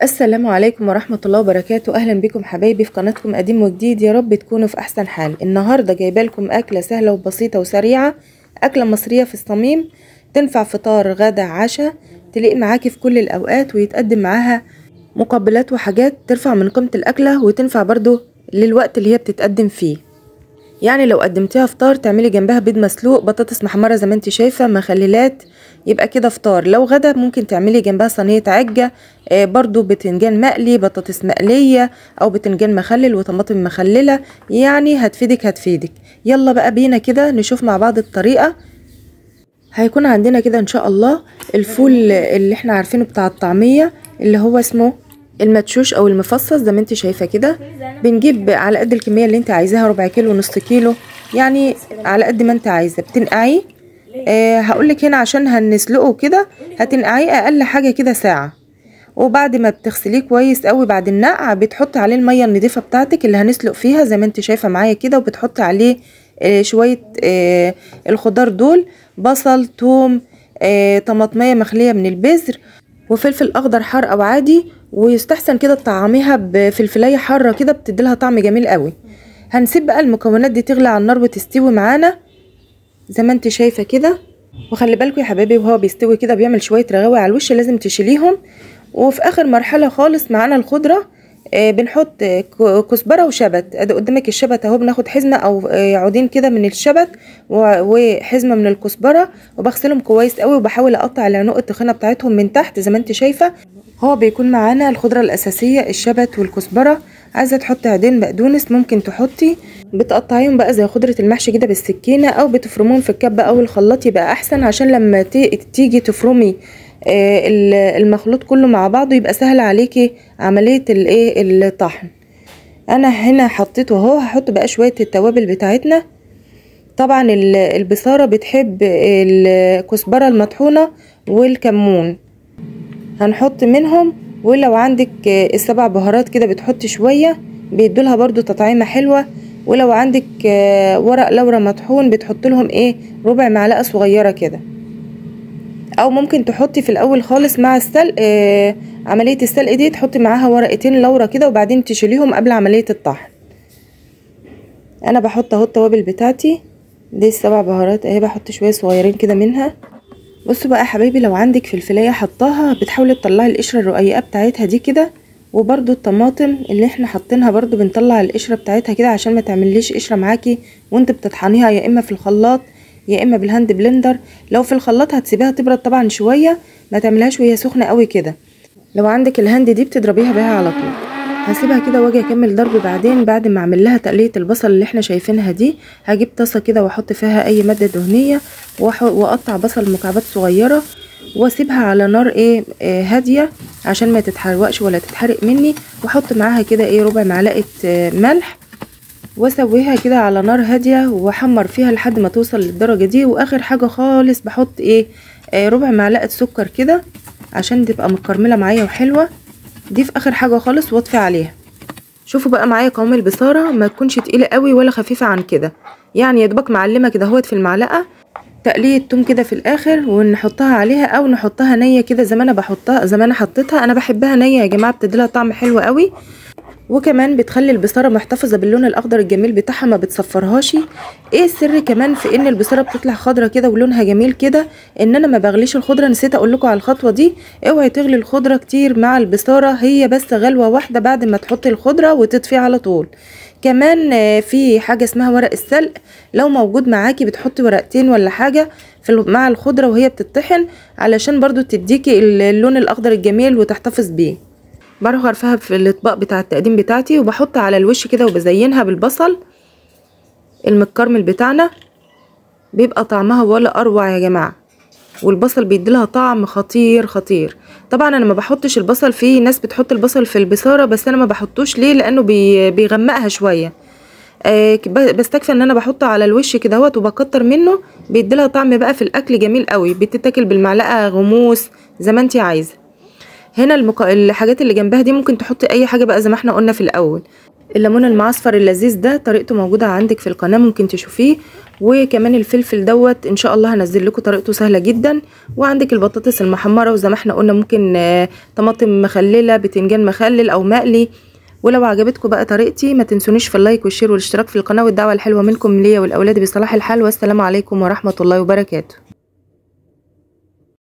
السلام عليكم ورحمة الله وبركاته. أهلا بكم حبايبي في قناتكم قديم وجديد، يا رب تكونوا في أحسن حال. النهاردة جايبه لكم أكلة سهلة وبسيطة وسريعة، أكلة مصرية في الصميم، تنفع فطار غدا عشاء، تليق معاكي في كل الأوقات، ويتقدم معاها مقبلات وحاجات ترفع من قيمة الأكلة، وتنفع برضو للوقت اللي هي بتتقدم فيه. يعني لو قدمتيها فطار تعملي جنبها بيض مسلوق، بطاطس محمرة زي ما انت شايفه، مخللات، يبقى كده فطار. لو غدا ممكن تعملي جنبها صينية عجة، برضو بتنجان مقلي، بطاطس مقلية، او بتنجان مخلل وطماطم مخلله، يعني هتفيدك هتفيدك. يلا بقى بينا كده نشوف مع بعض الطريقة. هيكون عندنا كده ان شاء الله الفول اللي احنا عارفينه بتاع الطعمية، اللي هو اسمه المدشوش او المفصص زي ما انت شايفه كده. بنجيب على قد الكمية اللي انت عايزاها، ربع كيلو، نص كيلو، يعني على قد ما انت عايزه. بتنقعيه، هقولك هنا عشان هنسلقه كده، هتنقعيه اقل حاجة كده ساعة. وبعد ما بتغسليه كويس قوي بعد النقع، بتحطي عليه المية النظيفة بتاعتك اللي هنسلق فيها زي ما انت شايفه معايا كده، وبتحطي عليه شوية الخضار دول، بصل، توم، طماطميه مخليه من البذر، وفلفل اخضر حار او عادي، ويستحسن كده تطعميها بفلفلايه حارة كده، بتديلها طعم جميل قوي. هنسيب بقى المكونات دي تغلي على النار وتستوي معانا زي ما انت شايفه كده. وخلي بالكم يا حبايبي وهو بيستوي كده بيعمل شوية رغاوي على الوش، لازم تشيليهم. وفي اخر مرحلة خالص معانا الخضرة، بنحط كزبره وشبت. ادي قدامك الشبت اهو، بناخد حزمه او عودين كده من الشبت وحزمه من الكزبره، وبغسلهم كويس قوي، وبحاول اقطع العنق التخينه بتاعتهم من تحت زي ما انت شايفه. هو بيكون معانا الخضرة الاساسية الشبت والكزبره. عايزه تحطي عودين بقدونس ممكن تحطي، بتقطعيهم بقى زي خضرة المحشي كده بالسكينة، او بتفرموهم في الكبه او الخلاط يبقى احسن، عشان لما تيجي تفرمي المخلوط كله مع بعضه يبقى سهل عليكي عملية الايه الطحن. انا هنا حطيته اهو. هحط بقى شوية التوابل بتاعتنا. طبعا البصاره بتحب الكزبره المطحونه والكمون، هنحط منهم. ولو عندك السبع بهارات كده بتحطي شوية، بيدولها برضو تطعيمه حلوة. ولو عندك ورق لورا مطحون بتحط لهم ايه ربع معلقه صغيرة كده، او ممكن تحطي في الاول خالص مع السلق، عملية السلق دي تحطي معاها ورقتين لورا كده، وبعدين تشيليهم قبل عملية الطحن. انا بحط اهو التوابل بتاعتي دي السبع بهارات اهي، بحط شوية صغيرين كده منها. بصوا بقى يا حبايبي، لو عندك فلفلايه حطاها، بتحاولي تطلعي القشرة الرقيقة بتاعتها دي كده، وبرده الطماطم اللي احنا حاطينها برده بنطلع القشرة بتاعتها كده، عشان ما تعمليش قشرة معاكي وانت بتطحنيها، يا اما في الخلاط يا اما بال hand blender. لو في الخلاط هتسيبيها تبرد طبعا شوية، ما تعملهاش وهي سخنة قوي كده. لو عندك ال hand دي بتضربيها بيها على طول. هسيبها كده واجي اكمل ضرب بعدين. بعد ما اعمل لها تقليه البصل اللي احنا شايفينها دي، هجيب طاسه كده واحط فيها اي مادة دهنية، واقطع بصل مكعبات صغيرة، واسيبها على نار ايه هادية عشان ما تتحرقش ولا تتحرق مني. واحط معاها كده ايه ربع معلقه ملح، واسويها كده على نار هادية، واحمر فيها لحد ما توصل للدرجة دي. واخر حاجة خالص بحط ايه ربع معلقه سكر كده عشان تبقى متكرمله معايا وحلوه. دي في اخر حاجة خالص، واطفي عليها. شوفوا بقى معايا قوام البصاره، ما تكونش تقيلة قوي ولا خفيفة عن كده، يعني يا دوبك معلمه كده اهوت في المعلقة. تقليه توم كده في الاخر ونحطها عليها، او نحطها نيه كده زي ما انا بحطها، زي ما انا حطيتها. انا بحبها نيه يا جماعة، بتديلها طعم حلو قوي، وكمان بتخلي البصاره محتفظة باللون الاخضر الجميل بتاعها، ما بتصفرهاش. ايه السر كمان في ان البصاره بتطلع خضرة كده ولونها جميل كده؟ ان انا ما بغليش الخضرة. نسيت اقول لكم على الخطوة دي، اوعي تغلي الخضرة كتير مع البصاره، هي بس غلوه واحدة بعد ما تحطي الخضرة وتطفي على طول. كمان في حاجة اسمها ورق السلق، لو موجود معاكي بتحطي ورقتين ولا حاجة في مع الخضرة وهي بتطحن، علشان برضو تديكي اللون الاخضر الجميل وتحتفظ بيه. بروح غرفها في الاطباق بتاع التقديم بتاعتي، وبحط على الوش كده وبزينها بالبصل المتكرمل بتاعنا، بيبقى طعمها ولا اروع يا جماعة، والبصل بيديلها طعم خطير خطير. طبعا انا ما بحطش البصل، في ناس بتحط البصل في البصاره، بس انا ما بحطوش. ليه؟ لانه بيغمقها شوية. بستكفى ان انا بحطه على الوش كده اهوت وبكتر منه، بيديلها طعم بقى في الاكل جميل قوي، بتتاكل بالمعلقه غموس زي ما انت عايزه. هنا الحاجات اللي جنبها دي ممكن تحطي اي حاجة بقى زي ما احنا قلنا في الاول. الليمون المعصفر اللذيذ ده طريقته موجودة عندك في القناة، ممكن تشوفيه. وكمان الفلفل دوت ان شاء الله هنزل لكم طريقته سهلة جدا. وعندك البطاطس المحمره، وزي ما احنا قلنا ممكن طماطم مخلله، بتنجان مخلل او مقلي. ولو عجبتكم بقى طريقتي ما تنسونيش في ال like وال share والاشتراك في القناة، والدعوة الحلوة منكم ليا ولاولادي بصلاح الحال. والسلام عليكم ورحمة الله وبركاته.